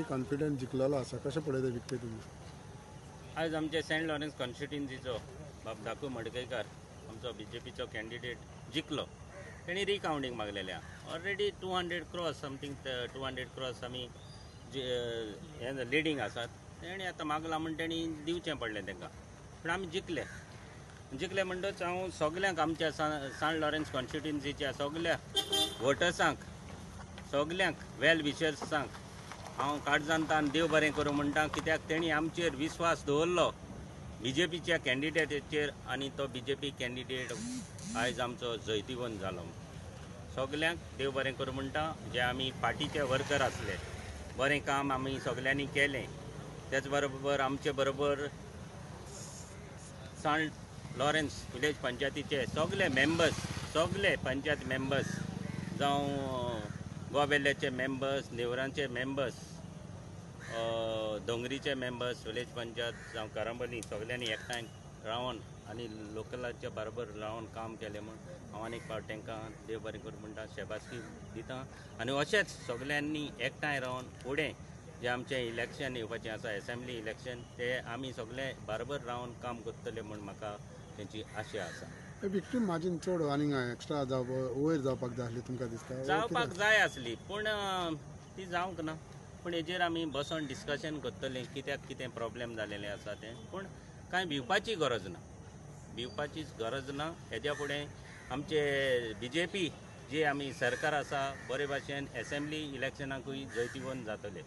Confident जिखलेलो आसा, कशें पळयता विक्टरी तुमी? आयज आमचे सेंट लॉरेन्स कॉन्स्टिट्युएन्सीचो बाब धाकू मडकयकार आमचो बीजेपीचो कॅन्डिडेट जिखलो. तेणी रिकावंटींग मागलेलें. Already 200 cross something 200 cross आमी हे लिडींग आसात. तेणी आतां मागलां म्हूण तेणी दिवचें पडलें तांकां, पूण आमी जिखले. जिखले म्हणटच हांव सगल्यांक आमच्या सांत लॉरेन्स कॉन्स्टिट्युएन्सीच्या सगल्या वोटर्सांक, सगल्यांक वेल विशर्सांक हांव काळजांतान देव बरें करूं म्हणटा, कित्याक तेणी आमचेर विस्वास दवरलो बीजेपीच्या कॅन्डिडेटाचेर आनी तो बीजेपी कॅन्डिडेट आयज आमचो जैतिवंत जालो. सगल्यांक देव बरें करूं म्हणटा. जे आमी पार्टीचे वर्कर आसले, बरें काम आमी सगल्यांनी केलें. तेच बरोबर आमचे बरोबर सांत लॉरेन्स विलेज पंचायतीचे सगले मेंबर्स, सगले पंचायत मेंबर्स जावं गोवा वेल्ल्याचे मेंबर्स, नेवरांचे मेंबर्स, दोंगरीचे मेंबर्स, विलेज पंचायत जावं करंबली, सगल्यांनी एकठांय रावन आनी लोकलाच्या बरोबर रावन काम केलें म्हूण हांव आनीक फावट तांकां देव बरें करूं म्हणटा, शेबासकी दिता. आनी अशेंच सगल्यांनी एकठांय रावन फुडें जें आमचें इलेक्शन येवपाचें आसा, एसेंब्ली इलेक्शन, ते आमी सगळे बरोबर रावन काम करतले म्हूण म्हाका तेंची आशा आसा. विक्टरी मार्जीन चड आनीक एक्स्ट्रा जावप वयर जावपाक जाय आसली तुमकां दिसता? जावपाक जाय आसली, पूण ती जावंक ना. पूण हेजेर आमी बसोन डिस्कशन करतले कित्याक कितें प्रॉब्लेम जालेलें आसा तें. पूण कांय भिवपाची गरज ना, भिवपाचीच गरज ना. हेज्या फुडें आमचे बीजेपी जे आमी सरकार आसा बरे भाशेन एसेंब्ली इलेक्शनाकूय जैतिवंत जातले.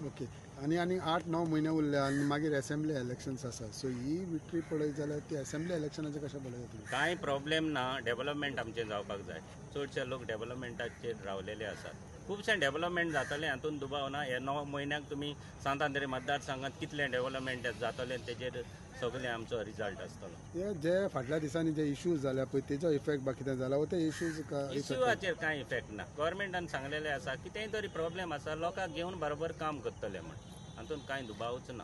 ओके, आनी आनी 8-9 म्हयने उरले आनी मागीर एसेंब्ली इलेक्शन्स आसा, सो ही विक्टरी पळयत जाल्यार ती एसेंब्ली इलेक्शनाचें कशें पळयता तुमी? कांय प्रॉब्लेम ना, डेवलपमेंट आमचें जावपाक जाय. चडशे लोक डेवलपमेंटाचेर रावलेले आसात. खुबशें डेवलपमेंट जातलें हातूंत दुबाव ना. हे 9 म्हयन्याक तुमी सांत आंद्रे मतदारसंघात कितलें डेवलपमेंट जातलें तेजेर सगळें आमचो रिजल्ट आसतलो. हे जे फाटल्या दिसांनी जे इश्यूज जाल्या पळय तेजो इफेक्ट बा कितें जाला, ते इश्यूज? इश्यूआचेर कांय इफेक्ट ना. गव्हर्मेंटान सांगलेलें आसा कितेंय तरी प्रॉब्लेम आसा लोकांक घेवन बरोबर काम करतले म्हूण, हातूंत कांय दुबावच ना.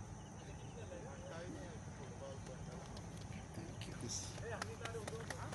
Thank you.